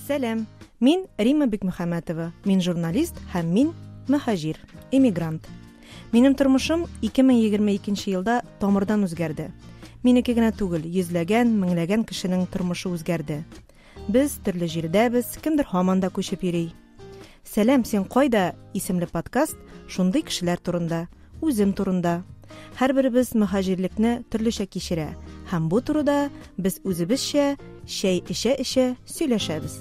Сәлам, мин Римма Бикмөхәммәтова, мин журналист һәм мин мөһаҗир, эмигрант. Минем тормышым 2022 елда тамырдан үзгәрде. Минеке генә түгел, йөзләгән, меңләгән кешенең тормышы үзгәрде. Без төрле җирдәбез, кемдер һаман да күчеп йөри. Сәлам, син кайда? исемле подкаст шундый кешеләр турында, үзем турында. Һәрберебез мөһаҗирлекне төрлечә кичерә һәм бу турыда без үзебезчә чәй эчә-эчә сөйләшәбез.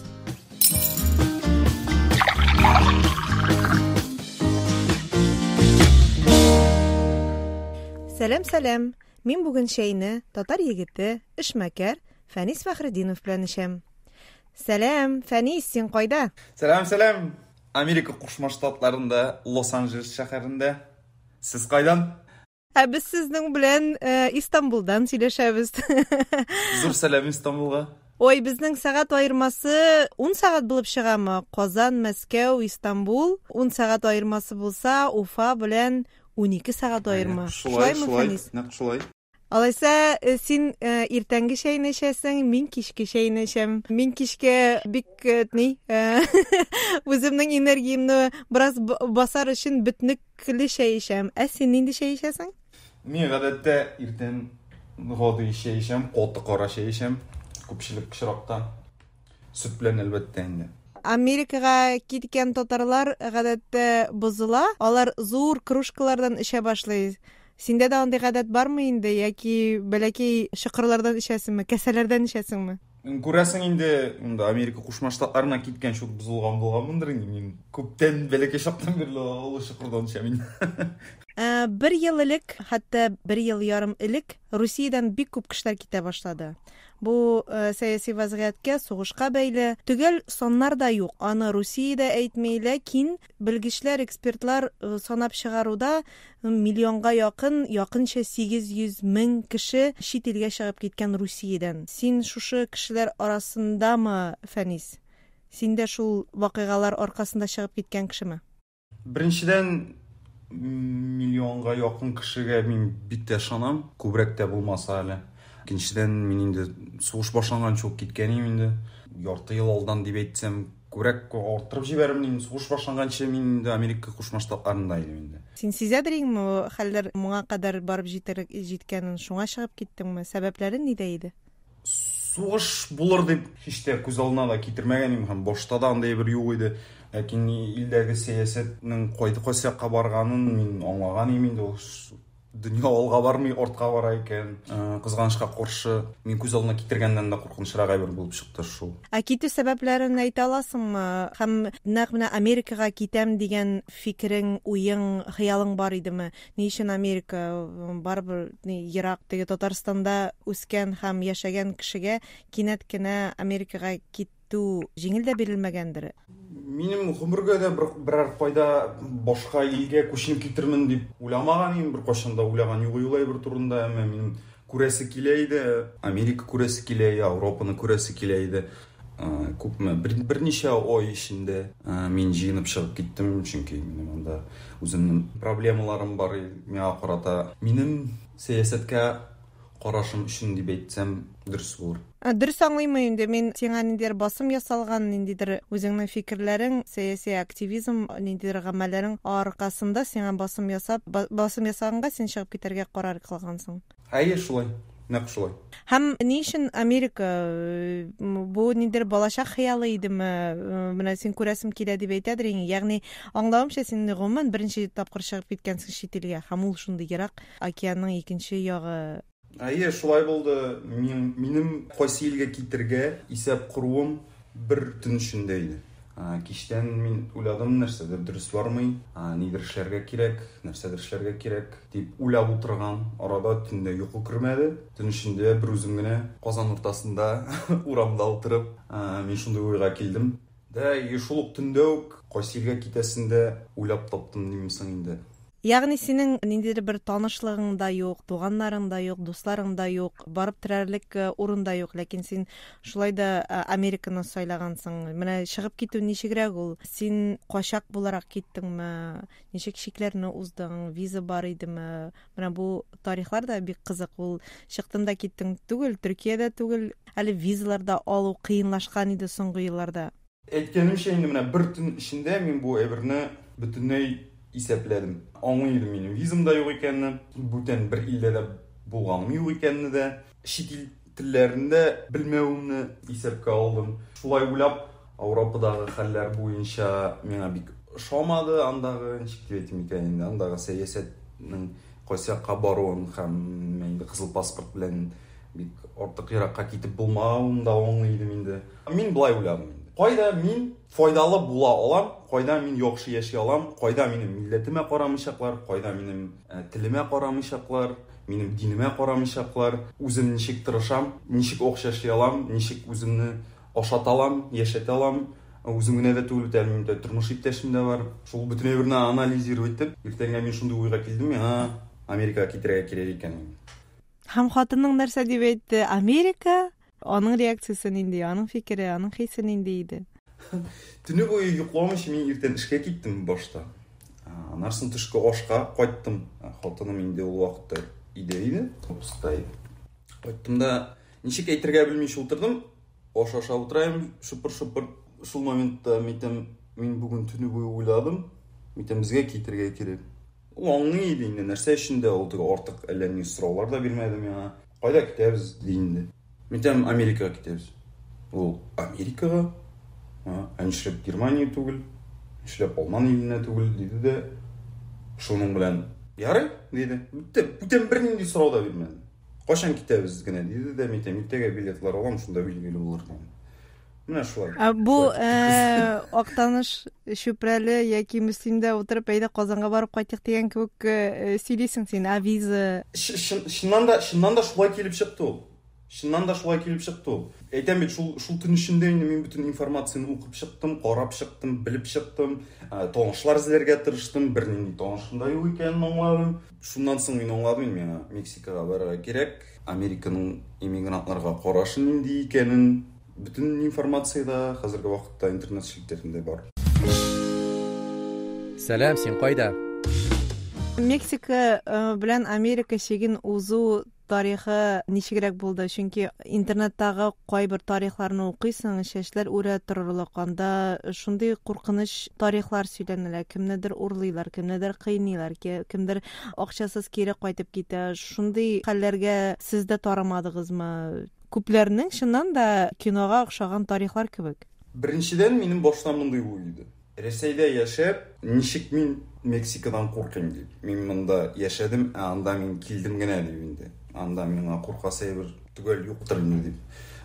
Сәлам, сәлам! Мин бүген чәйне татар егете, эшмәкәр Фәнис Фәхретдинов белән эчәм. Сәлам, Фәнис, син кайда? Сәлам, сәлам! Америка Кушма Штатларында, Лос-Анджелес шәһәрендә. Сез кайдан? Ә без сезнең белән э, Истанбулдан сөйләшәбез. Зур сәлам Истанбулга. Ой, безнең сәгать аермасы 10 сәгать булып чыгамы? Казан, Мәскәү, Истанбул 10 сәгать аермасы булса, Уфа белән 12 сәгать аерма. Шулай, шулай, нәкъ шулай. Алайса, э, син э, иртәнге чәйне эчәсең, мин кичке чәйне эчәм. Мин кичкә бик э, ни, үземнең энергиямне бераз басар өчен бөтнекле чәй эчәм. Ә син нинди чәй эчәсең? Мин гадәттә иртән гади чәй эчәм, каты кара чәй эчәм, күпчелек очракта. Сөт белән, әлбәттә инде. Америкага киткән татарлар гадәттә бозыла. Алар зур кружкалардан эчә башлый. Синдә дә андый гадәт бармы инде яки бәләкәй чокырлардан эчәсеңме, кәсәләрдән эчәсеңме? Күрәсең инде, монда Америка Кушма Штатларына киткәнче үк бозылган булганмындыр инде мин. Күптән бәләкәй чактан бирле олы чокырдан эчәм инде. Ә, бер ел элек, хәтта бер ел ярым элек Русиядән бик күп кешеләр китә башлады. Бу э, сәяси вазгыятькә, сугышка бәйле. Төгәл саннар да юк, аны Русия дә әйтми, ләкин белгечләр, экспертлар э, санап чыгаруда миллионга якын, якынча 800 мең кеше чит илгә чыгып киткән Русиядән. Син шушы кешеләр арасындамы, Фәнис? Син дә шул вакыйгалар аркасында чыгып киткән кешеме? Беренчедән, миллионга якын кешегә мин бик тә ышанам, күбрәк тә булмаса әле. Икенчедән, мин инде сугыш башланганчы ук киткән идем инде. Ярты ел алдан дип әйтсәм, күбрәк арттырып җибәрермен инде. Сугыш башланганчы мин инде Америка Кушма Штатларында идем инде. Син сизәдер идеңме, хәлләр моңа кадәр барып җитәр, җиткәнен, шуңа чыгып киттеңме? Сәбәпләре нидә иде? Сугыш булыр дип һич тә күз алдына да китермәгән идем һәм башта да андый әйбер юк иде. Ләкин илдәге сәясәтнең кайда кайсы якка барганын мин аңлаган идем инде ул дөнья алга бармый, артка бара икән. Э, кызганычка каршы, мин күз алдына китергәннән дә куркынычрак әйбер булып чыкты шул. Ә китү сәбәпләрен әйтә аласыңмы? Һәм нәкъ менә Америкага китәм дигән фикерең, уең, хыялың бар идеме? Ни өчен Америка? Барыбер ерак, теге Татарстанда үскән һәм яшәгән кешегә кинәт кенә Америкага китү җиңел дә бирелмәгәндер. Минем гомергә дә бер, берәр кайда башка илгә күченеп китермен дип уйламаган идем, беркайчан да уйлаган юк ул әйбер турында, әмма минем күрәсе килә иде, Америка күрәсе килә иде, Ауропаны күрәсе килә иде. Күпме? Берничә ай эчендә мин җыенып чыгып киттем, чөнки минем анда үземнең проблемаларым бар миңа карата. Минем сәясәткә карашым өчен дип әйтсәм, дөрес булыр. Дөрес аңлыйммы инде, мин сиңа ниндидер басым ясалган, ниндидер үзеңнең фикерләрең, сәяси активизм, ниндидер гамәлләрең аркасында сиңа басым ясап, басым ясаганга син чыгып китәргә карар кылгансың? Әйе, шулай. Нәкъ шулай. Һәм ни өчен Америка? Бу ниндидер балачак хыялы идеме? Менә син күрәсем килә дип әйтәдер инде. Ягъни, аңлавымча, син гомумән беренче тапкыр чыгып киткәнсең чит илгә, һәм ул шундый ерак океанның икенче ягы. Әйе, шулай булды. Мин, минем кайсы илгә китергә исәп коруым бер төн эчендә иде. Кичтән мин уйладым, нәрсәдер дөрес бармый, нидер эшләргә кирәк, нәрсәдер эшләргә кирәк дип уйлап утырган арада төндә йокы кермәде. Төн эчендә бер үзем генә Казан уртасында урамда утырып, мин шундый уйга килдем. Дә, и шул ук төндә үк кайсы илгә китәсен дә уйлап таптым димме соң инде. Ягъни синең ниндидер бер танышлыгың да юк, туганнарың да юк, дусларың да юк, барып терәрлек урын да юк, ләкин син шулай да Американы сайлагансың. Менә чыгып китү ничегрәк ул? Син качак буларак киттеңме? Ничек чикләрне уздың? Виза бар идеме? Менә бу тарихлар да бик кызык. Ул чыктың да киттең түгел, Төркиядә түгел. Әле визалар да алу кыенлашкан иде соңгы елларда. Әйткәнемчә инде, менә бер төн эчендә мин бу әйберне бөтенләй исәпләдем. Аңлый идем минем визам да юк икәнне, бүтән бер илдә дә булганым юк икәнне дә, чит ил телләрен дә белмәвемне исәпкә алдым. Шулай уйлап, Ауропадагы хәлләр буенча миңа бик ошамады андагы, ничек дип әйтим икән инде, андагы сәясәтнең кайсы якка баруын һәм инде кызыл паспорт белән бик артык еракка китеп булмавын да аңлый идем инде. Мин болай уйладым инде. Кайда мин файдалы була алам, кайда мин яхшы яши алам, кайда минем милләтемә карамыйчаклар, кайда минем телемә карамыйчаклар, минем динемә карамыйчаклар, үзем ничек тырышам, ничек акча эшли алам, ничек үземне ашата алам, яшәтә алам. Үзем генә дә түгел бит әле, минем тормыш иптәшем дә бар. Шул бөтен әйберне анализировать итеп, иртәнгә мин шундый уйга килдем, миңа Америкага китәргә кирәк икән. Һәм хатының нәрсә дип әйтте? Америка? Аның реакциясе нинди, аның фикере, аның хисе нинди иде? Төне буе йокламыйча мин иртән эшкә киттем башта. Аннан соң төшке ашка кайттым. Хатыным инде ул вакытта өйдә иде, отпускта иде. Кайттым да, ничек әйтергә белмичә утырдым. Аш ашап утырайым, шыпыр-шыпыр. Шул моментта мин әйтәм, мин бүген төне буе уйладым. Мин әйтәм, безгә китергә кирәк. Ул аңлый иде инде, нәрсә өчен дә ул теге артык әллә ни сораулар да бирмәде миңа. Кайда китәбез, ди инде. Мин әйтәм, Америкага китәбез. Ул, Америкага? Ә нишләп Германия түгел? Нишләп Алман иленә түгел, диде дә, шуның белән, ярый, диде. Бетте, бүтән бернинди сорау да бирмәде. Кайчан китәбез генә, диде дә, мин әйтәм, иртәгә билетлар алам, шунда билгеле булыр, дидем. Менә шулай. Ә бу Актаныш, Чүпрәле яки Мөслимдә утырып, әйдә Казанга барып кайтыйк дигән кебек сөйлисең син, ә виза? Чыннан да, чыннан да шулай килеп чыкты ул. Чыннан да шулай килеп чыкты ул. Әйтәм бит, шул шул төн эчендә инде мин бөтен информацияне укып чыктым, карап чыктым, белеп чыктым, танышлар эзләргә тырыштым, бернинди танышым да юк икәнен аңладым. Шуннан соң мин аңладым, миңа Мексикага барырга кирәк. Американың иммигрантларга карашы нинди икәнен, бөтен информация да хәзерге вакытта интернет челтәрендә бар. Сәлам, син кайда? Мексика белән Америка чиген узу тарихы ничегрәк булды? Чөнки интернеттагы кайбер тарихларны укыйсың, чәчләр үрә торырлык, анда шундый куркыныч тарихлар сөйләнелә. Кемнедер урлыйлар, кемнедер кыйныйлар, кемдер акчасыз кире кайтып китә. Шундый хәлләргә сез дә тарымадыгызмы? Күпләрнең чыннан да кинога охшаган тарихлар кебек. Беренчедән, минем башта мондый уй иде. Рәсәйдә яшәп, ничек мин Мексикадан куркыйм дип. Мин монда яшәдем, ә анда мин килдем генә дип инде. Анда миңа куркасы әйбер төгәл юктыр инде дип.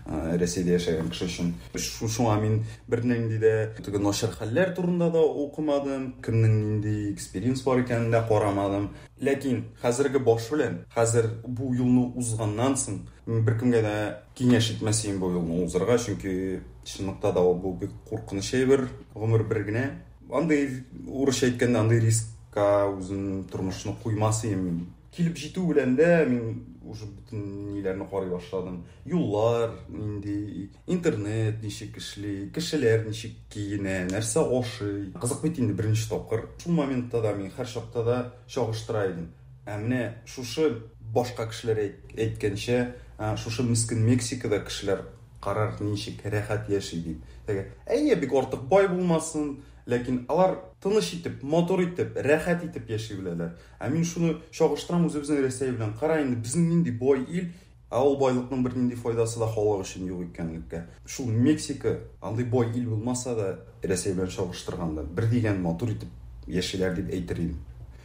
Рәсәйдә яшәгән кеше өчен. Шуңа мин бернинди дә теге начар хәлләр турында да укымадым, кемнең нинди экспириенс бар икәнен дә карамадым. Ләкин хәзерге баш белән, хәзер бу юлны узганнан соң, мин беркемгә дә киңәш итмәс идем бу юлны узарга, чөнки чынлыкта да ул бу бик куркыныч әйбер, гомер бер генә. Андый, урысча әйткәндә, андый рискка үземнең тормышны куймас идем мин. Килеп җитү белән дә мин уже бөтен ниләрне карый башладым. Юллар нинди, интернет ничек эшли, кешеләр ничек киенә, нәрсә ашый. Кызык бит инде беренче тапкыр. Шул моментта да мин һәр чакта да чагыштыра идем. Ә менә шушы башка кешеләр әйткәнчә, шушы мескен Мексикада кешеләр карар ничек рәхәт яши дип. Теге, әйе, бик артык бай булмасын, ләкин алар тыныч итеп, матур итеп, рәхәт итеп яши беләләр. Ә мин шуны чагыштырам үзебезнең Рәсәй белән. Кара инде, безнең нинди бай ил, ә ул байлыкның бернинди файдасы да халык өчен юк икәнлеккә. Шул Мексика, андый бай ил булмаса да, Рәсәй белән чагыштырганда, бер дигән матур итеп яшиләр дип әйтер идем.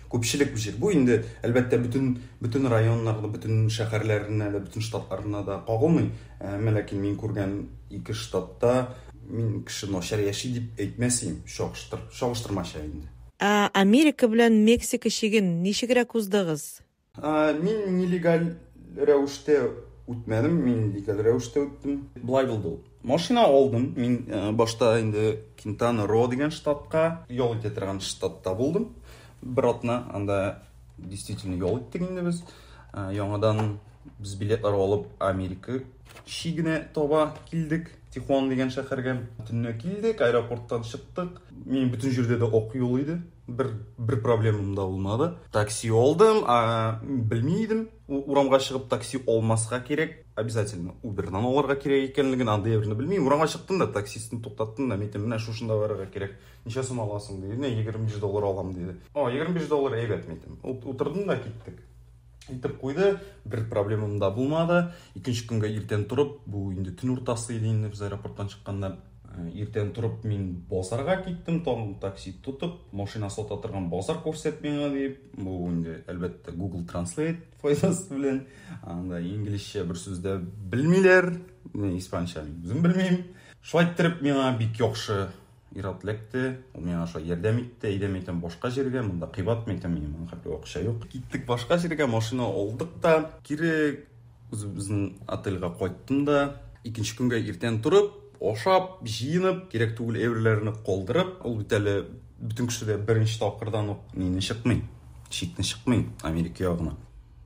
Күпчелек бу җир. Бу инде, әлбәттә, бөтен, бөтен районнарда, бөтен шәһәрләренә дә, бөтен штатларына да кагылмый. Әмма ләкин мин күргән ике штатта мин кеше начар яши дип әйтмәс идем, чагыштыр, чагыштырмача инде. Ә Америка белән Мексика чиген ничегрәк уздыгыз? Мин нелегаль рәвештә үтмәдем, мин легаль рәвештә үттем. Болай булды ул. Машина алдым. Мин башта инде Кинтана Ро дигән штатка, ял итә торган штатта булдым. Бер атна анда действительно ял иттек инде без. Яңадан без билетлар алып Америка чигенә таба килдек. Тихуан дигән шәһәргә. Төнлә килдек, аэропорттан чыктык. Минем бөтен җирдә дә ак юл иде. Бер проблемам да булмады. Такси алдым, белми идем. Урамга чыгып такси алмаска кирәк. Обязательно Uber'дан алырга кирәк икәнлеген, андый әйберне белмим. Урамга чыктым да, таксистны туктаттым да, әйттем, менә шушында барырга кирәк. Ничә сум аласың, диде. Менә 25 доллар алам, диде. О, 25 доллар әйбәт, мин әйттем. Утырдым да киттек. Итеп куйды, бер проблемам да булмады. Икенче көнгә иртән торып, бу инде төн уртасы иде инде, без аэропорттан чыкканда, иртән торып мин базарга киттем, тагын такси тотып, машина сата торган базар күрсәт миңа дип. Бу инде, әлбәттә, Google Translate файдасы белән. Анда инглизчә бер сүз дә белмиләр, испанча мин үзем белмим. Шулай иттереп миңа бик яхшы ир-ат эләкте, ул миңа шулай ярдәм итте, әйдә, мин әйтәм, башка җиргә, монда кыйбат, мин әйтәм, минем моның хәтле акча юк. Киттек башка җиргә, машина алдык та, кире үзебезнең отельгә кайттым да, икенче көнгә иртән торып, ашап, җыенып, кирәк түгел әйберләрне калдырып, ул бит әле бөтен кеше дә беренче тапкырдан ук мине чыкмый, чикне чыкмый Америка ягына.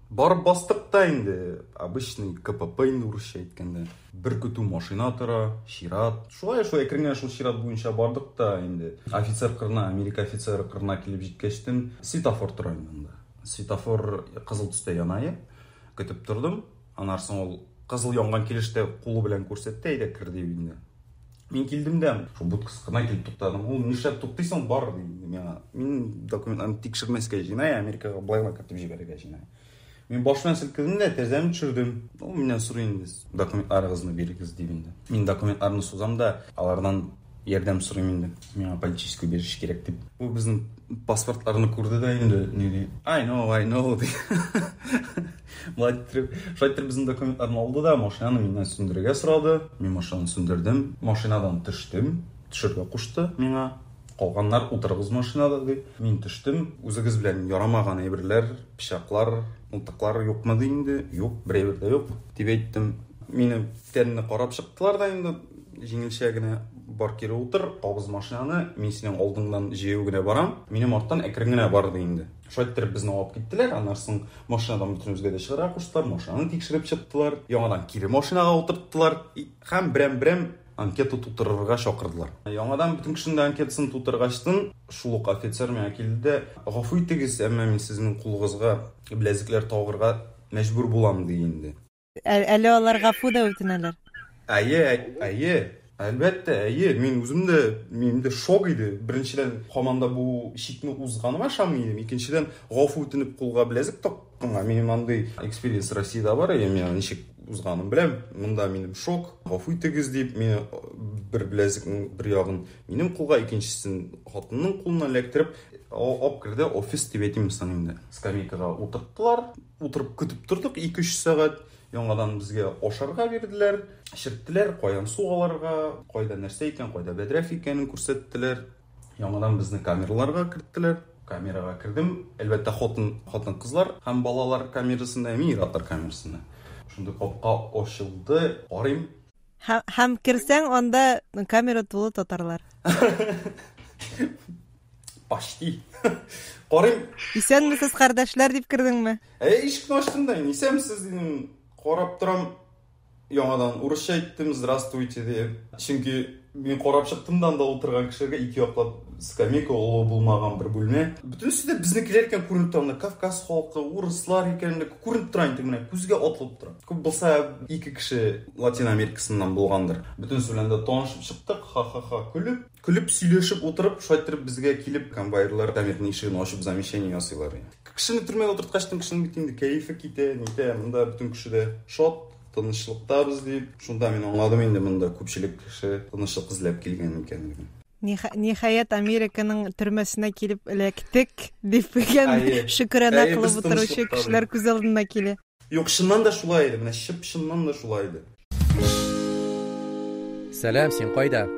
Барып бастык та инде, обычный КПП инде урысча әйткәндә. Бер көтү машина тора, чират. Шулай шулай әкрен генә шул чират буенча бардык та инде. Офицер кырына, Америка офицеры кырына килеп җиткәчтен, светофор тора инде анда. Светофор кызыл төстә яна иде. Көтеп тордым. Аннан соң ул кызыл янган килеш тә кулы белән күрсәтте, әйдә кер дип инде. Мин килдем дә, шул будкасы кына килеп туктадым. Ул нишләп туктыйсың, бар ди миңа. Мин документларны тикшермәскә җыена, Америкага болай гына кертеп җибәрергә җыена. Мин баш белән селкедем дә, тәрәзәне төшердем. Ул миннән сорый инде, документларыгызны бирегез дип инде. Мин документларны сузам да, алардан ярдәм сорыйм инде. Миңа политический убежище кирәк дип. Бу безнең паспортларны күрде дә инде, ни ди? I know, I know ди. Болай иттереп, шулай иттереп безнең документларны алды да, машинаны миннән сүндерергә сорады. Мин машинаны сүндердем. Машинадан төштем. Төшергә кушты миңа. Калганнар утырыгыз машинада ди. Мин төштем. Үзегез белән ярамаган әйберләр, пычаклар, мылтыклар юкмы ди инде. Юк, бер әйбер дә юк дип әйттем. Мине тәнне карап чыктылар да инде, җиңелчә генә бар кире утыр, кабыз машинаны, мин синең алдыңнан җәяү генә барам, минем арттан әкрен генә бар ди инде. Шулай иттереп безне алып киттеләр, аннан соң машинадан бөтенебезгә дә чыгарга куштылар, машинаны тикшереп чыктылар, яңадан кире машинага утырттылар һәм берәм-берәм анкета тутырырга чакырдылар. Яңадан бөтен кешенең дә анкетасын тутыргачтын, шул ук офицер миңа килде дә, гафу итегез, әмма мин сезнең кулыгызга беләзекләр тагырга мәҗбүр булам, ди инде. Әле алар гафу да үтенәләр. Әйе, әйе. Әлбәттә, әйе. Мин үзем дә, минем дә шок иде. Беренчедән, һаман да бу чикне узганыма ышанмый идем. Икенчедән, гафу үтенеп кулга беләзек такканга, минем андый экспириенс Россиядә бар, әйе, мин аны ничек узганын беләм. Монда минем шок, гафу итегез дип, мине бер беләзекнең бер ягын минем кулга, икенчесен хатынның кулына эләктереп, алып керде, офис дип әйтимме соң инде. Скамейкага утырттылар. Утырып көтеп тордык 2-3 сәгать. Яңадан безгә ашарга бирделәр, эчерттеләр, каян су алырга, кайда нәрсә икән, кайда бәдрәф икәнен күрсәттеләр. Яңадан безне камераларга керттеләр. Камерага кердем. Әлбәттә, хатын, хатын-кызлар һәм балалар камерасында, мин ир-атлар камерасында. Шундый капка ачылды, карыйм. Һәм керсәң, анда камера тулы татарлар. Почти. Карыйм. Исәнмесез, кардәшләр, дип кердеңме? Әй, ишекне ачтым да, исәнмесез дидем. Карап торам, яңадан урысча әйттем, здравствуйте дип. Чөнки мин карап чыктым да анда утырган кешеләргә ике яклап скамейка олы булмаган бер бүлмә. Бөтенесе дә безнекеләр икән күренеп тора, Кавказ халкы, урыслар икән күренеп тора инде, менә күзгә атылып тора. Күп булса ике кеше Латин Америкасыннан булгандыр. Бөтенесе белән дә танышып чыктык, ха-ха-ха көлеп. Көлеп сөйләшеп утырып, шулай иттереп безгә килеп конвоирлар камерның ишеген ачып замечание ясыйлар. Кешене төрмәгә утырткачтын кешенең бит инде кәефе китә, нитә, монда бөтен кеше дә шат, тынычлыктабыз дип. Шунда мин аңладым инде монда күпчелек кеше тынычлык эзләп килгән икәнлеген. Ниһаять, Американың төрмәсенә килеп эләктек, дип шөкерәнә кылып утыручы кешеләр күз алдына килә. Юк, чыннан да шулай иде, менә чып-чыннан да шулай иде. Сәлам, син кайда?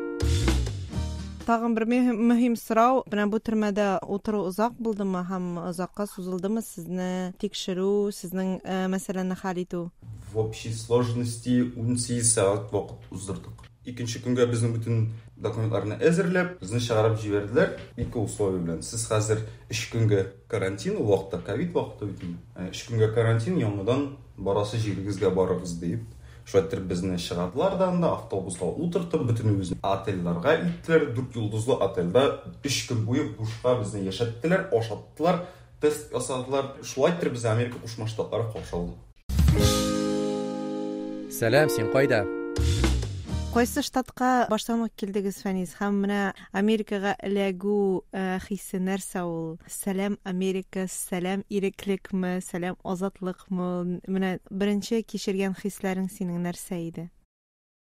Тагын бер мөһим сорау. Менә бу төрмәдә утыру озак булдымы һәм озакка сузылдымы сезне тикшерү, сезнең мәсьәләне хәл итү? В общей сложности 18 сәгать вакыт уздырдык. Икенче көнгә безнең бөтен документларны әзерләп, безне чыгарып җибәрделәр. Ике условие белән. Сез хәзер өч көнгә карантин, ул вакытта ковид вакыты бит инде. Өч көнгә карантин, яңадан барасы җирегезгә барыгыз диеп. Шулай иттереп безне чыгардылар да анда, автобуска утыртып, бөтенебезне отельләргә илттеләр. Дүрт йолдызлы отельдә өч көн буе бушка безне яшәттеләр, ашаттылар, тест ясадылар. Шулай иттереп безне Америка Кушма Штатлары каршы алды. Сәлам, син кайда? Кайсы штатка баштан ук килдегез, Фәнис? Һәм менә Америкага эләгү э, хисе нәрсә ул? Сәлам Америка, сәлам иреклекме, сәлам азатлыкмы? Менә беренче кичергән хисләрең синең нәрсә иде?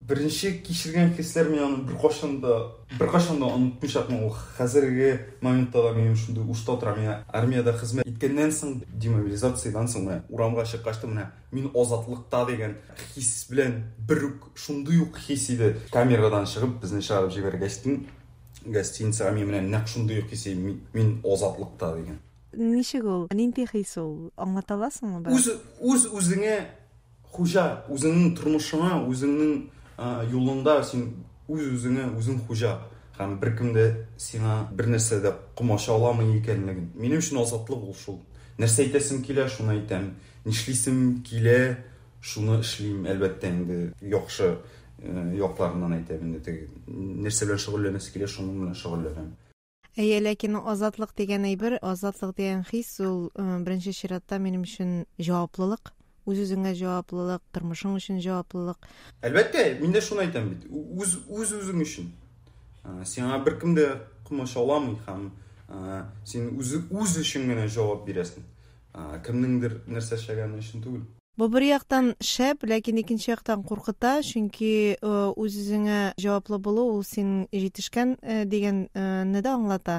Беренче кичергән хисләр мин аны беркайчан да, беркайчан да онытмыйчакмын. Ул хәзерге моментта да минем шундый ушта тора. Мин армиядә хезмәт иткәннән соң, демобилизациядән соң менә урамга чыккач та менә мин азатлыкта дигән хис белән бер үк шундый ук хис иде. Камерадан чыгып безне чыгарып җибәргәчтен гостиницага мин менә нәкъ шундый ук хис иде. Мин азатлыкта дигән. Ничек ул? Нинди хис ул? Аңлата аласыңмы бераз? Үз үз үзеңә Хуҗа, үзеңнең тормышыңа, үзеңнең юлыңда син үз-үзеңә үзең хуҗа һәм беркем дә сиңа бернәрсә дә комачауламый икәнлеген. Минем өчен азатлык ул шул. Нәрсә әйтәсем килә, шуны әйтәм. Нишлисем килә, шуны эшлим. Әлбәттә инде, яхшы якларыннан әйтәм инде, теге нәрсә белән шөгыльләнәсе килә, шуның белән шөгыльләнәм. Әйе, ләкин азатлык дигән әйбер, азатлык дигән хис ул э, беренче чиратта минем өчен җаваплылык. Үз-үзеңә җаваплылык, тормышың өчен җаваплылык. Әлбәттә, мин дә шуны әйтәм бит. Үз үз үзең өчен. Э, сиңа беркем дә комачауламый һәм э, син үзе үз өчен генә җавап бирәсең. Кемнеңдер нәрсә эшләгәне өчен түгел. Бу бер яктан шәп, ләкин икенче яктан куркыта, чөнки үз-үзеңә җаваплы булу ул син җитешкән дигәнне дә аңлата.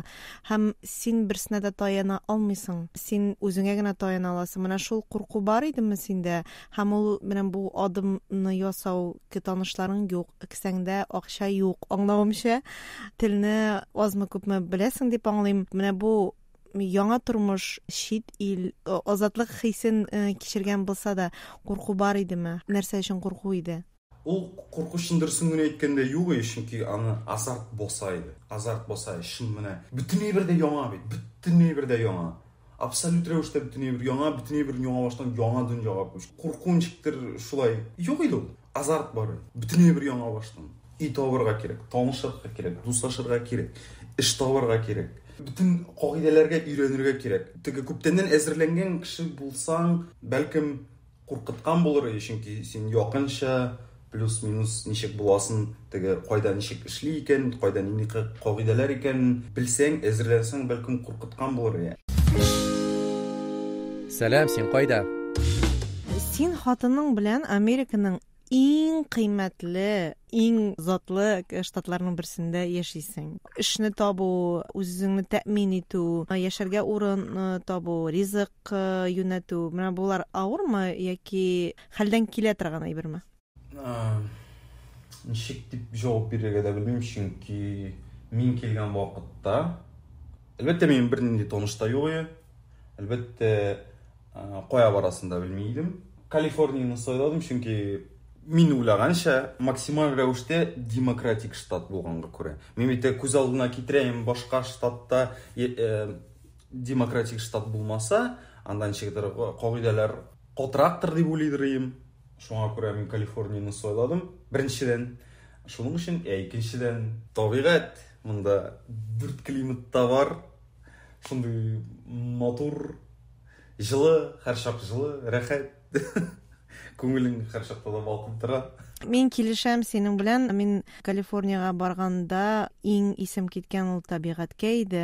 Һәм син берсенә дә таяна алмыйсың. Син үзеңә генә таяна аласың. Менә шул курку бар идеме синдә? Һәм ул менә бу адымны ясау, танышларың юк, кесәңдә акча юк, аңлавымча, телне азмы-күпме беләсең дип аңлыйм. Менә бу яңа тормыш, чит ил, азатлык хисен кичергән булса да, курку бар идеме? Нәрсә өчен курку иде? Ул курку чын дөресен генә әйткәндә юк иде, чөнки аны азарт баса иде. Азарт баса иде, чын менә. Бөтен әйбер дә яңа бит, бөтен әйбер дә яңа. Абсолют рәвештә бөтен әйбер яңа, бөтен әйбер яңа баштан яңа дөньяга күч. Курку ничектер шулай юк иде ул. Азарт бар иде. Бөтен әйбер яңа баштан. Өй табырга кирәк, танышырга кирәк, дуслашырга кирәк, эш табырга кирәк. Бөтен кагыйдәләргә өйрәнергә кирәк. Теге күптәннән әзерләнгән кеше булсаң, бәлкем, куркыткан булыр иде, чөнки син якынча плюс-минус ничек буласын, теге кайда ничек эшли икән, кайда нинди кагыйдәләр икәнен белсәң, әзерләнсәң, бәлкем, куркыткан булыр иде. Сәлам, син кайда? Син хатының белән Американың иң кыйммәтле, иң затлы штатларның берсендә яшисең. Эшне табу, үз-үзеңне тәэмин итү, яшәргә урын э, табу, ризык э, юнәтү, менә болар авырмы яки хәлдән килә торган әйберме? Ничек дип җавап бирергә дә белмим, чөнки мин килгән вакытта, әлбәттә, минем бернинди таныш та юк иде. Әлбәттә, кая барасын да белми идем. Калифорнияне сайладым, чөнки мин уйлаганча, максималь рәвештә демократик штат булганга күрә. Мин бит күз алдына китерәем, башка штатта э, демократик штат булмаса, анда ничектер кагыйдәләр катырактыр дип уйлыйдыр идем. Шуңа күрә мин Калифорнияне сайладым. Беренчедән, шуның өчен, ә икенчедән, табигать монда дүрт климат та бар. Шундый матур, җылы, һәрчак җылы, рәхәт. Күңелең һәрчакта да балкып тора. Мин килешәм синең белән. Мин Калифорниягә барганда иң исем киткән ул табигатькә иде.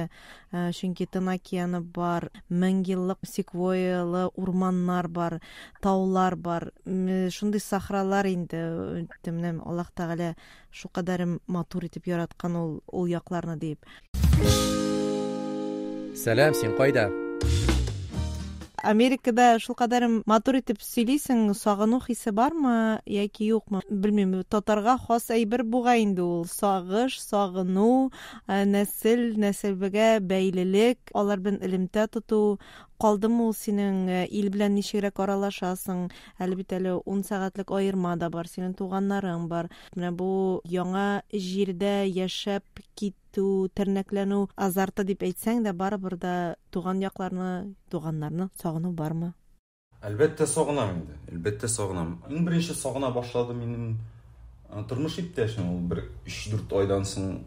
Э, чөнки Тын океаны бар, меңьеллык секвойялы урманнар бар, таулар бар. Шундый сахралар инде. Менә Аллаһ Тәгалә Шулкадәр матур итеп яраткан ул ул якларны диеп. Сәлам, син кайда? Америкада шулкадәр матур итеп сөйлисең, сагыну хисе бармы яки юкмы? Белмим, татарга хас әйбер бугай инде ул. Сагыш, сагыну, э, нәсел, нәселбегә бәйлелек, алар белән элемтә тоту. Калдымы ул синең, ил белән ничегрәк аралашасың? Әле бит әле 10 сәгатьлек аерма да бар, синең туганнарың бар. Менә бу яңа җирдә яшәп китү, тернәкләнү азарты дип әйтсәң дә, барыбер дә туган якларны, туганнарны сагыну бармы? Әлбәттә сагынам инде. Әлбәттә сагынам. Иң беренче сагына башлады минем тормыш иптәшем. Ул бер 3-4 айдан соң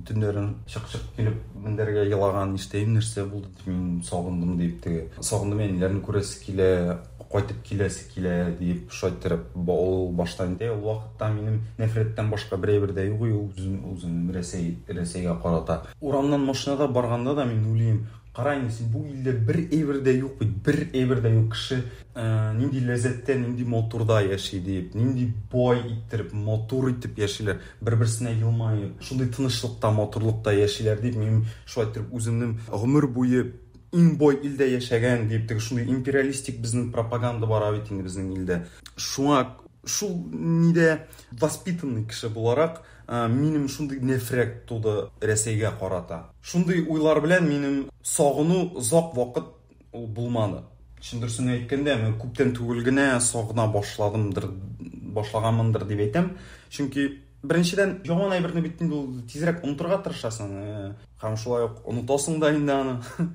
төннәрен чык-чык килеп мендәргә елаган, нишләйм, нәрсә булды дип, мин сагындым дип теге. Сагындым, әниләрне күрәсе килә, кайтып киләсе килә дип шулай иттереп ул баштан әйтә. Ул вакытта минем нәфрәттән башка бер әйбер дә юк, ул үзем Рәсәй, Рәсәйгә карата. Урамнан машинада барганда да мин уйлыйм, кара инде син, бу илдә бер әйбер дә юк бит, бер әйбер дә юк. Кеше нинди ләззәттә, нинди матурда яши дип, нинди бай иттереп, матур итеп яшиләр, бер-берсенә елмаеп, шундый тынычлыкта, матурлыкта яшиләр дип, мин шулай иттереп үземнең гомер буе иң бай илдә яшәгән дип, теге шундый империалистик безнең пропаганда бара бит инде безнең илдә. Шуңа шул нидә воспитанный кеше буларак, минем шундый нәфрәт туды Рәсәйгә карата. Шундый уйлар белән минем сагыну озак вакыт ул булмады. Чын дөресен әйткәндә, мин күптән түгел генә сагына башладымдыр, башлаганмындыр дип әйтәм. Чөнки беренчедән, яман әйберне бит инде ул тизрәк онытырга тырышасың, һәм шулай ук онытасың да инде аны.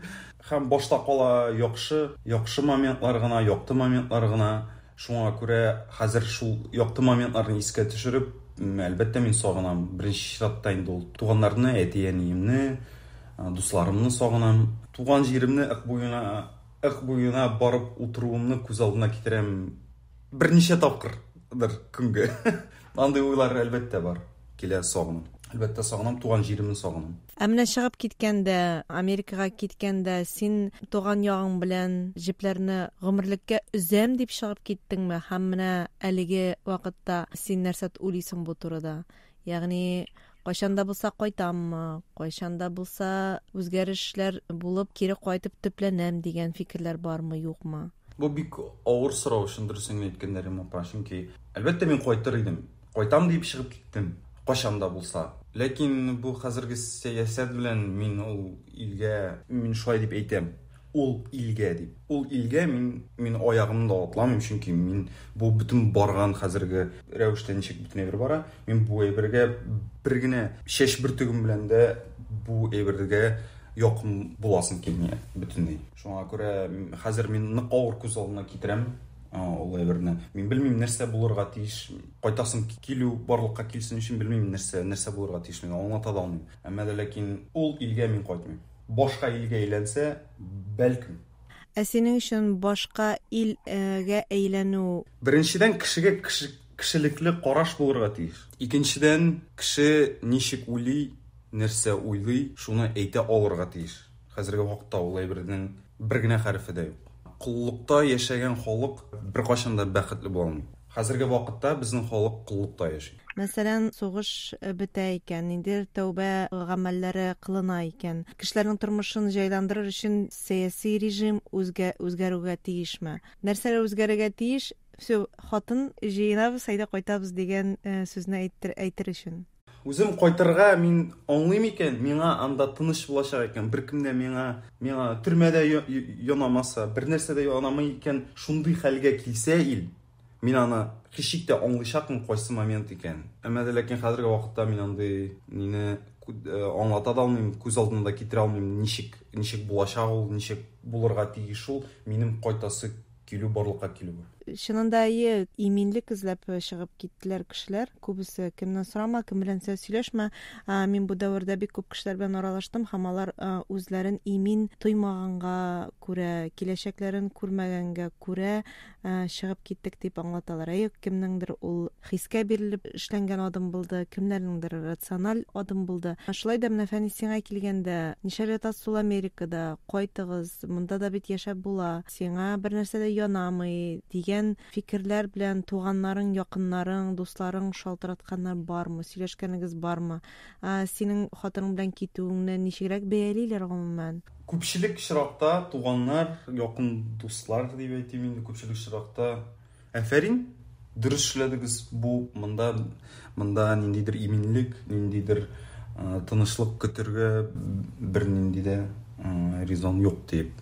Һәм башта кала яхшы, яхшы моментлар гына, якты моментлар гына. Шуңа күрә хәзер шул якты моментларны искә төшереп, әлбәттә, мин сагынам. Беренче чиратта инде ул туганнарны, әти-әниемне, дусларымны сагынам. Туган җиремне Ык буена, Ык буена барып утыруымны күз алдына китерәм берничә тапкырдыр көнгә. Андый уйлар әлбәттә бар. Килә сагыну. Әлбәттә сагынам, туган җиремне сагынам. Ә менә чыгып киткәндә, Америкага киткәндә, син туган ягың белән җепләрне гомерлеккә өзәм дип чыгып киттеңме? Һәм менә әлеге вакытта син нәрсә уйлыйсың бу турыда? Ягъни, кайчан да булса кайтаммы, кайчан да булса үзгәрешләр булып кире кайтып төпләнәм дигән фикерләр бармы, юкмы? Бу бик авыр сорау, чын дөресен генә әйткәндә, Римма апа, чөнки әлбәттә мин кайтыр идем. Кайтам дип чыгып киттем, кайчан да булса. Ләкин бу хәзерге сәясәт белән мин ул илгә, мин шулай дип әйтәм, ул илгә дип. Ул илгә мин аягымны да атламыйм, чөнки мин бу бөтен барган хәзерге рәвештә ничек бөтен әйбер бара, мин бу әйбергә бер генә чәч бөртегем белән дә бу әйбергә якын буласым килми бөтенләй. Шуңа күрә хәзер мин нык авыр күз алдына китерәм ул әйберне. Мин белмим, нәрсә булырга тиеш, кайтасым килү барлыкка килсен өчен белмим, нәрсә булырга тиеш, мин аңлата да алмыйм. Әмма дә ләкин ул илгә мин кайтмыйм. Башка илгә әйләнсә, бәлкем. Ә синең өчен башка илгә әйләнү? Беренчедән, кешегә кешелекле караш булырга тиеш. Икенчедән, кеше ничек уйлый, нәрсә уйлый, шуны әйтә алырга тиеш. Хәзерге вакытта ул әйбернең бер генә хәрефе дә юк. Коллыкта яшәгән халык беркайчан да бәхетле була алмый. Хәзерге вакытта безнең халык коллыкта яши. Мәсәлән, сугыш бетә икән, ниндидер тәүбә гамәлләре кылына икән. Кешеләрнең тормышын җайландырыр өчен сәяси режим үзгәрүгә тиешме? Нәрсәләр үзгәрергә тиеш? Всё, хатын җыенабыз, әйдә кайтабыз дигән сүзне әйтер өчен. Үзем кайтырга мин аңлыйм икән, миңа анда тыныч булачак икән, беркем дә миңа төрмәдә янамаса, бер нәрсә дә янамый икән, шундый хәлгә килсә ил, мин аны һичшик тә аңлыйчакмын кайсы момент икән. Әмма дә ләкин хәзерге вакытта мин андый мине аңлата да алмыйм, күз алдына да китерә алмыйм, ничек булачак ул, ничек булырга тиеш ул, минем кайтасы килү барлыкка килү. Чынында әйе, иминлек эзләп чыгып киттеләр кешеләр. Күбесе кемнән сорама, кем белән сөйләшмә. Мин бу дәвердә бик күп кешеләр белән аралаштым һәм алар үзләрен имин тоймаганга күрә, киләчәкләрен күрмәгәнгә күрә чыгып киттек дип аңлаталар. Әйе, кемнеңдер ул хискә бирелеп эшләнгән адым булды, кемнәрнеңдер рациональ адым булды. Шулай да менә Фәнис, сиңа килгәндә, нишләп ятасыз ул Америкада, кайтыгыз, монда да бит яшәп була, сиңа бер нәрсә дә янамый дигән фикерләр белән туганнарың, якыннарың, дусларың шалтыратканнар бармы, сөйләшкәнегез бармы? Синең хатының белән китүеңне ничегрәк бәялиләр гомумән? Күпчелек очракта туганнар, якын дуслар дип әйтим инде, күпчелек очракта әфәрин, дөрес эшләдегез, бу монда ниндидер иминлек, ниндидер тынычлык көтергә бернинди дә резон юк дип.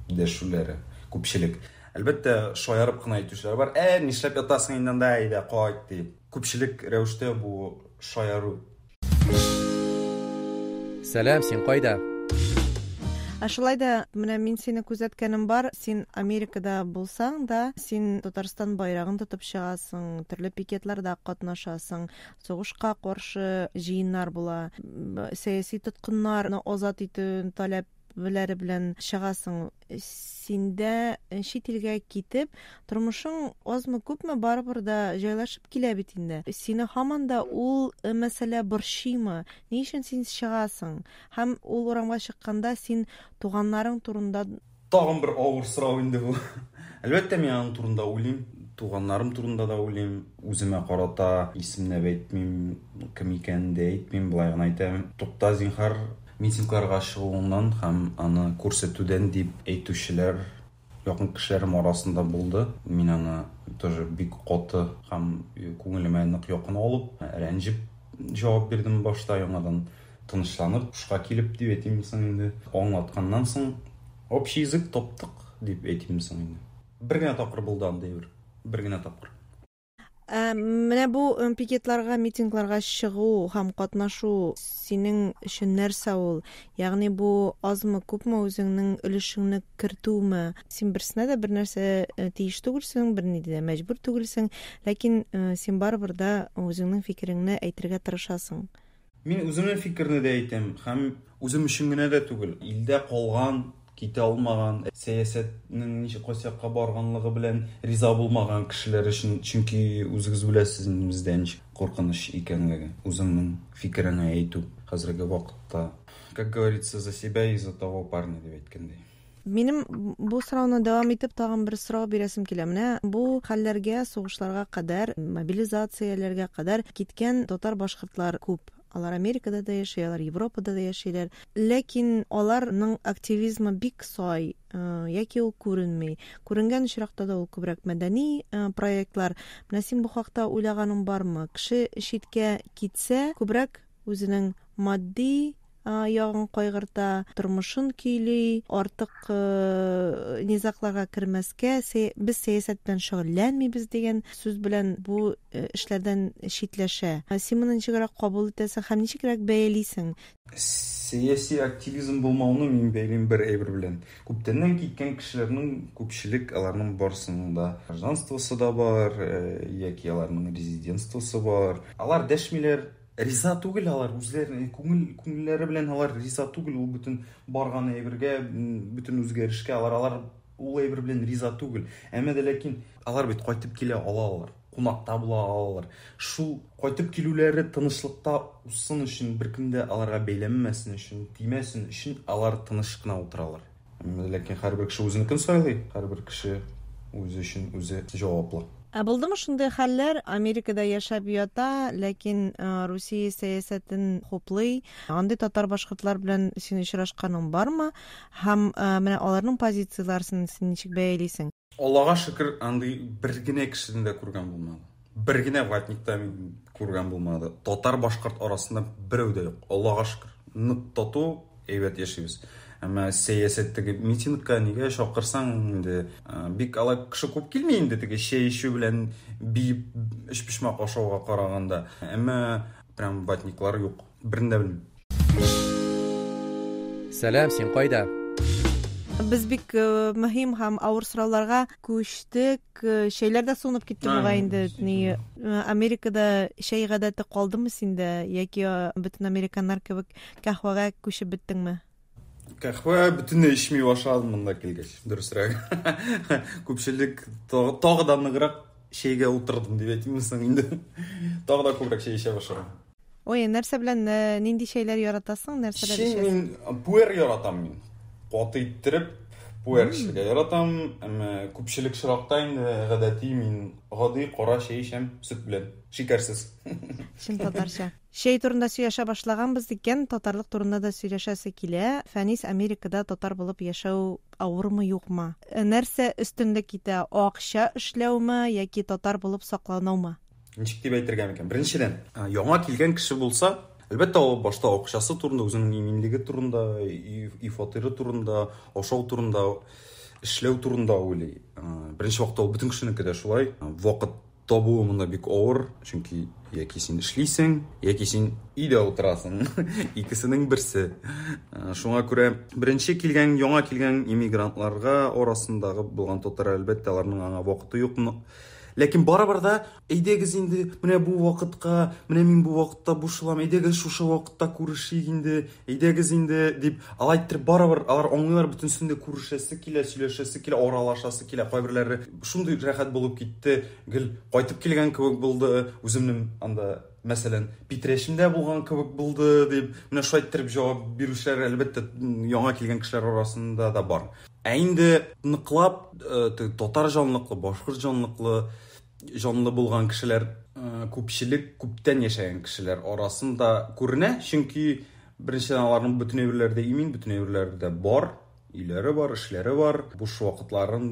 дәшүләре күпчелек. Әлбәттә, шаярып кына әйтүчеләр бар. Ә, нишләп ятасың инде анда, әйдә, кайт дип. Күпчелек рәвештә бу шаяру. Сәлам, син кайда? Ә шулай да менә мин сине күзәткәнем бар, син Америкада булсаң да, син Татарстан байрагын тотып чыгасың, төрле пикетларда катнашасың, сугышка каршы җыеннар була, сәяси тоткыннарны азат итү таләпләре белән чыгасың. Синдә чит илгә китеп, тормышың азмы-күпме барыбер да җайлашып килә бит инде. Сине һаман да ул мәсьәлә борчыймы? Ни өчен син чыгасың? Һәм ул урамга чыкканда син туганнарың турында Тагын бер авыр сорау инде бу. Әлбәттә, мин аның турында уйлыйм, туганнарым турында да уйлыйм. Үземә карата исемләп әйтмим, кем икәнен дә әйтмим, болай гына әйтәм. Тукта, зинһар, митингларга чыгуыңнан һәм аны күрсәтүдән дип әйтүчеләр якын кешеләрем арасында булды. Мин аны тоже бик каты һәм күңелемә нык якын алып, рәнҗеп җавап бирдем башта, яңадан тынычланып, һушка килеп дип әйтим соң инде. Аңлатканнан соң общий язык таптык дип әйтим соң инде. Бер генә тапкыр булды андый бер, бер генә тапкыр. Ә, менә бу пикетларга, митингларга чыгу һәм катнашу синең өчен нәрсә ул? Ягъни бу азмы, күпме үзеңнең өлешеңне кертүме? Син берсенә дә бер нәрсә тиеш түгелсең, берни дә мәҗбүр түгелсең, ләкин син барыбер да үзеңнең фикереңне әйтергә тырышасың. Мин үземнең фикерне дә әйтәм һәм үзем өчен генә дә түгел, илдә калган, китә алмаган, сәясәтнең ничек кайсы якка барганлыгы белән риза булмаган кешеләр өчен, чөнки үзегез беләсез инде бездә ничек куркыныч икәнлеге, үзеңнең фикереңне әйтү хәзерге вакытта. Как говорится, за себя и за того парня, дип әйткәндәй. Минем бу сорауны дәвам итеп тагын бер сорау бирәсем килә. Менә бу хәлләргә, сугышларга кадәр, мобилизацияләргә кадәр киткән татар-башкортлар күп. Алар Америкада да яши, алар Европада да яшиләр. Ләкин аларның активизмы бик сай, яки ул күренми. Күренгән очракта да ул күбрәк мәдәни проектлар. Менә син бу хакта уйлаганың бармы? Кеше читкә китсә, күбрәк үзенең матди ягын кайгырта, тормышын көйли, артык низагларга кермәскә, без сәясәт белән шөгыльләнмибез дигән сүз белән бу эшләрдән читләшә. Син моны ничегрәк кабул итәсең һәм ничегрәк бәялисең? Сәяси активизм булмауны мин бәйлим бер әйбер белән. Күптәннән киткән кешеләрнең күпчелек аларның барысының да гражданствосы да бар, яки аларның резидентствосы бар. Алар дәшмиләр, риза түгел алар үзләренең күңел күңелләре белән алар риза түгел ул бөтен барган әйбергә, бөтен үзгәрешкә алар алар ул әйбер белән риза түгел. Әмма дә ләкин алар бит кайтып килә алалар, кунакта була алалар. Шул кайтып килүләре тынычлыкта узсын өчен, беркем дә аларга бәйләнмәсен өчен, тимәсен өчен алар тыныч кына утыралар. Әмма дә ләкин һәрбер кеше үзенекен сайлый, һәрбер кеше үзе өчен үзе җаваплы. Ә булдымы шундый хәлләр? Америкада яшәп ята, ләкин Русия сәясәтен хуплый. Андый татар-башкортлар белән син очрашканың бармы? Һәм менә аларның позицияләрен син ничек бәялисең? Аллага шөкер, андый бер генә кешене дә күргән булмады. Бер генә ватник та мин күргән булмады. Татар-башкорт арасында берәү дә юк. Аллага шөкер. Нык тату, әйбәт яшибез. Әмма сәясәттәге митингка нигә чакырсаң инде, бик алай кеше күп килми инде теге чәй эчү белән биеп өчпочмак ашауга караганда. Әмма прям ватниклар юк. Берни дә белмим. Сәлам, син кайда? Без бик мөһим һәм авыр сорауларга күчтек. Чәйләр дә суынып китте бугай инде. Ни, Америкада чәй гадәте калдымы синдә яки бөтен американнар кебек каһвәгә күчеп беттеңме? Каһвә бөтенләй эчми башладым монда килгәч, дөресрәге. Күпчелек тагы да ныграк чәйгә утырдым дип әйтимме соң инде. Тагы да күбрәк чәй эчә башладым. Ой, нәрсә белән, нинди чәйләр яратасың, нәрсәләр Чәй эчәсең? мин пуэр яратам мин. Каты иттереп пуэр эчәргә яратам, әмма күпчелек очракта инде гадәти мин гади кара чәй эчәм, сөт белән, шикәрсез. Чын татарча. Чәй турында сөйләшә башлаганбыз икән, татарлык турында да сөйләшәсе килә. Фәнис, Америкада татар булып яшәү авырмы, юкмы? Нәрсә өстенлек итә, акча эшләүме яки татар булып сакланумы? Ничек дип әйтергә микән? Беренчедән, яңа килгән кеше булса, Әлбәттә, ул башта акчасы турында, үзенең иминлеге турында, өй фатиры турында, ашау турында, эшләү турында уйлый. Беренче вакытта ул бөтен кешенеке дә шулай. Вакыт табуы монда бик авыр, чөнки яки син эшлисең, яки син өйдә утырасың. Икесенең берсе. Шуңа күрә беренче килгән, яңа килгән иммигрантларга арасындагы булган татар, әлбәттә, аларның аңа вакыты юк. Ләкин барыбер да, әйдәгез инде, менә бу вакытка, менә мин бу вакытта бушылам, әйдәгез шушы вакытта күрешик инде, әйдәгез инде, дип, алай иттереп барыбер алар аңлыйлар, бөтенесен дә күрешәсе килә, сөйләшәсе килә, аралашасы килә. Кайберләре шундый рәхәт булып китте, гел кайтып килгән кебек булды, үземнең анда, мәсәлән, Питрәчемдә булган кебек булды, дип, менә шулай иттереп җавап бирүчеләр, әлбәттә, яңа килгән кешеләр арасында да бар. Ә инде ныклап татар җанлыклы, башкорт җанлыклы, җанлы булган кешеләр күпчелек күптән яшәгән кешеләр арасында күренә, чөнки беренчедән аларның бөтен әйберләре дә имин, бөтен әйберләре дә бар, өйләре бар, эшләре бар, буш вакытларын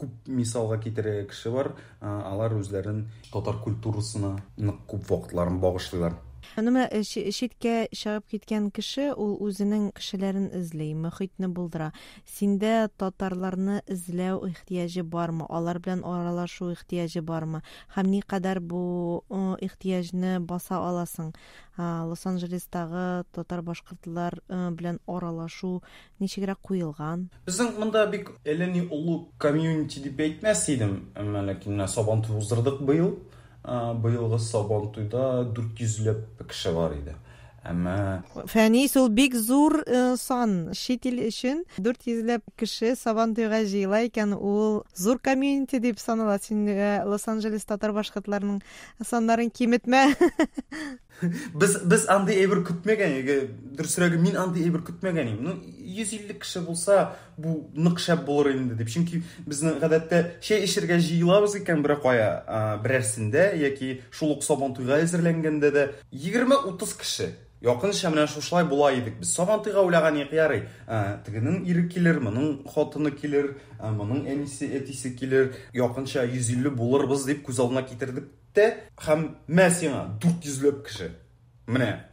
күп мисалга китерергә кеше бар, алар үзләрен татар культурасына нык күп вакытларын багышлыйлар. Менә э, читкә чыгып киткән кеше ул үзенең кешеләрен эзли, мөхитне булдыра. Синдә татарларны эзләү ихтыяҗы бармы? Алар белән аралашу ихтыяҗы бармы? Һәм никадәр бу ихтыяҗны баса аласың? Лос-Анджелестагы татар-башкортлар белән аралашу ничегрәк куелган? Безнең монда бик әллә ни олы комьюнити дип әйтмәс идем, әмма ләкин менә Сабантуй уздырдык быел. Быелгы Сабантуйда 400 ләп кеше бар иде. Әмма Фәнис, ул бик зур сан. Чит ил өчен 400 ләп кеше Сабантуйга җыела икән, ул зур комьюнити дип санала. Син Лос-Анджелес татар-башкортларының саннарын киметмә. Без без андый әйбер көтмәгән идек. Дөресрәге, мин андый әйбер көтмәгән идем. Ну, 150 кеше булса, бу нык шәп булыр инде дип. Чөнки безнең гадәттә чәй эчергә җыелабыз икән бер кая, берәрсендә яки шул ук Сабантуйга әзерләнгәндә дә 20-30 кеше. Якынча менә шушылай була идек без. Сабантуйга уйлаган идек, ярый. Тегенең ире килер, моның хатыны килер, моның әнисе, әтисе килер. Якынча 150 булырбыз дип күз алдына китердек тә һәм мә сиңа 400 ләп кеше. Менә.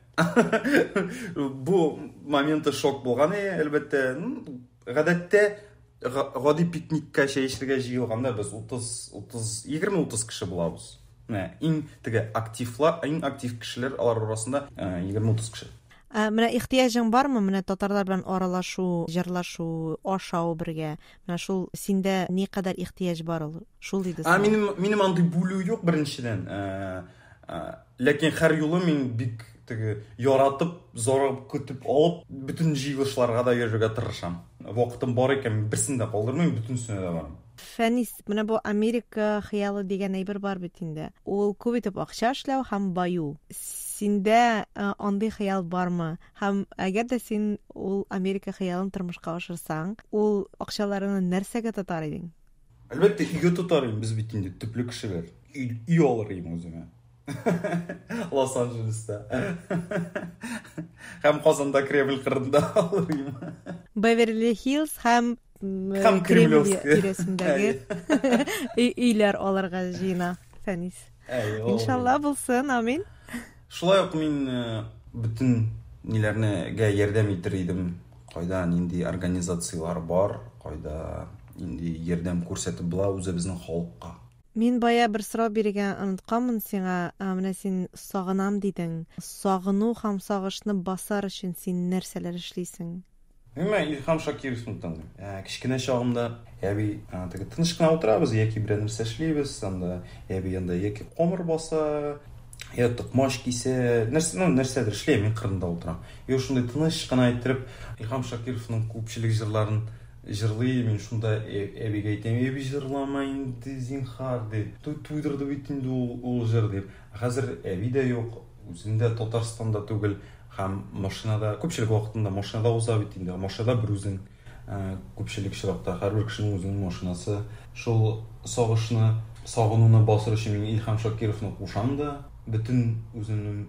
Бу моменты шок булган, әлбәттә. Гадәттә гади пикникка чәй эчәргә җыелганда без 30 30 20-30 кеше булабыз. Менә иң теге активлар, иң актив кешеләр алар арасында 20-30 кеше. Ә, менә ихтыяҗың бармы менә татарлар белән аралашу, җырлашу, ашау бергә? Менә шул синдә никадәр ихтыяҗ бар ул? Шул диде. А минем минем андый бүлү юк беренчедән. Ләкин һәр юлы мин бик теге яратып, зарыгып көтеп алып, бөтен җыелышларга да йөрергә тырышам. Вакытым бар икән, берсен дә калдырмыйм, бөтенесенә дә барам. Фәнис, менә бу Америка хыялы дигән әйбер бар бит инде. Ул күп итеп акча эшләү һәм баю. Синдә андый хыял бармы? Һәм әгәр дә син ул Америка хыялын тормышка ашырсаң, ул акчаларыңны нәрсәгә тотар идең? Әлбәттә, өйгә тотар идем. Без бит инде төпле кешеләр. Өй, өй алыр идем үземә. Лос-Анджелеста. Һәм Казанда Кремль кырында алыр идем. Беверли-Хиллз һәм Һәм Кремль Кремлевский. тирәсендәге өйләр алырга җыена Фәнис. Әй, ул. Иншалла булсын, амин. Шулай ук мин бөтен ниләрнегә ярдәм итер идем. Кайда нинди организацияләр бар, кайда нинди ярдәм күрсәтеп була үзебезнең халыкка. Мин бая бер сорау бирергә онытканмын сиңа. Менә син сагынам дидең. Сагыну һәм сагышны басар өчен син нәрсәләр эшлисең? Мин менә Илһам Шакировны тыңлыйм. Кечкенә чагымда әби теге тыныч кына утырабыз, яки берәр нәрсә эшлибез, анда әби анда яки камыр баса, я токмач кисә, нәрсә, ну, нәрсәдер эшли, мин кырында утырам. И шундый тыныч кына иттереп Илһам Шакировның күпчелек җырларын җырлый, мин шунда әбигә әйтәм, әби җырлама инде, зинһар, дип. Туйдырды бит инде ул җыр, дип. Хәзер әби дә юк, үзем дә Татарстанда түгел. Һәм машинада, күпчелек вакытында машинада уза бит инде. Машинада бер үзең, күпчелек чиракта һәрбер кешенең үзенең машинасы. Шул сагышны, сагынуны басыр өчен мин Илһам Шакировны кушам да, бөтен үземнең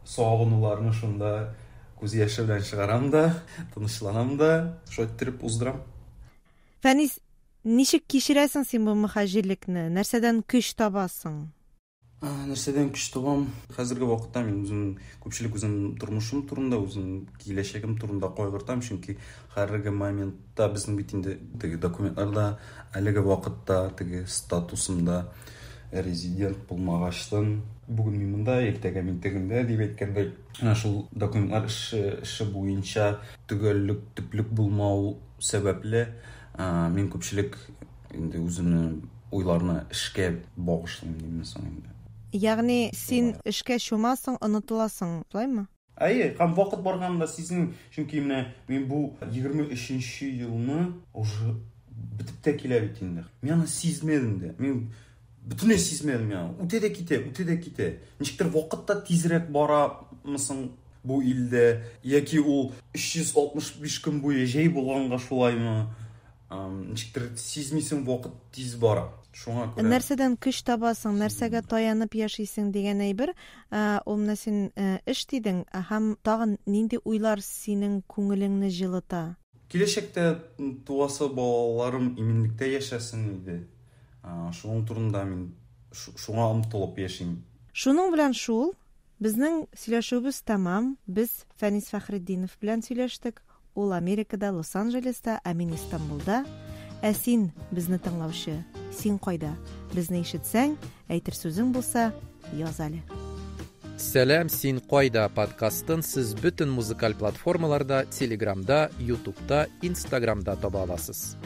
сагынуларны шунда күз яше белән чыгарам да, тынычланам да, шулай иттереп уздырам. Фәнис, ничек кичерәсең син бу мөхаҗирлекне? Нәрсәдән көч табасың? Нәрсәдән көч табам? Хәзерге вакытта мин үзем күпчелек үзем тормышым турында, үзем киләчәгем турында кайгыртам, чөнки хәзерге моментта безнең бит инде теге документларда әлеге вакытта теге статусымда резидент булмагачтын, бүген мин монда, иртәгә мин тегендә дип әйткәндәй, менә шул документлар эше, эше буенча төгәллек, төплек булмау сәбәпле, мин күпчелек инде үземне уйларны эшкә багышлыйм димме соң инде. Ягъни син эшкә чумасың, онытыласың, шулаймы? Әйе, һәм вакыт барганын да сизмим, чөнки менә мин бу 23 елны уже бетеп тә килә бит инде. Мин аны сизмәдем дә. Мин бөтенләй сизмәдем я. Үтә дә китә, үтә дә китә. Ничектер вакыт та тизрәк барамы соң бу илдә, яки ул 365 көн буе җәй булганга шулаймы? Ничектер сизмисең, вакыт тиз бара. Шуңа күрә. Нәрсәдән көч табасың, нәрсәгә таянып яшисең дигән әйбер, ул менә син эш дидең, һәм тагын нинди уйлар синең күңелеңне җылыта? Киләчәктә туасы балаларым иминлектә яшәсен иде. Шуның турында мин шуңа омтылып яшим. Шуның белән шул, безнең сөйләшүебез тәмам. Без Фәнис Фәхретдинов белән сөйләштек. Ул Америкада, Лос-Анджелеста, ә мин Истанбулда. Ә син, безне тыңлаучы, син кайда? Безне ишетсәң, әйтер сүзең булса, яз әле. Сәлам, син кайда подкастын сез бөтен музыкаль платформаларда, Телеграмда, Ютубта, Инстаграмда таба аласыз.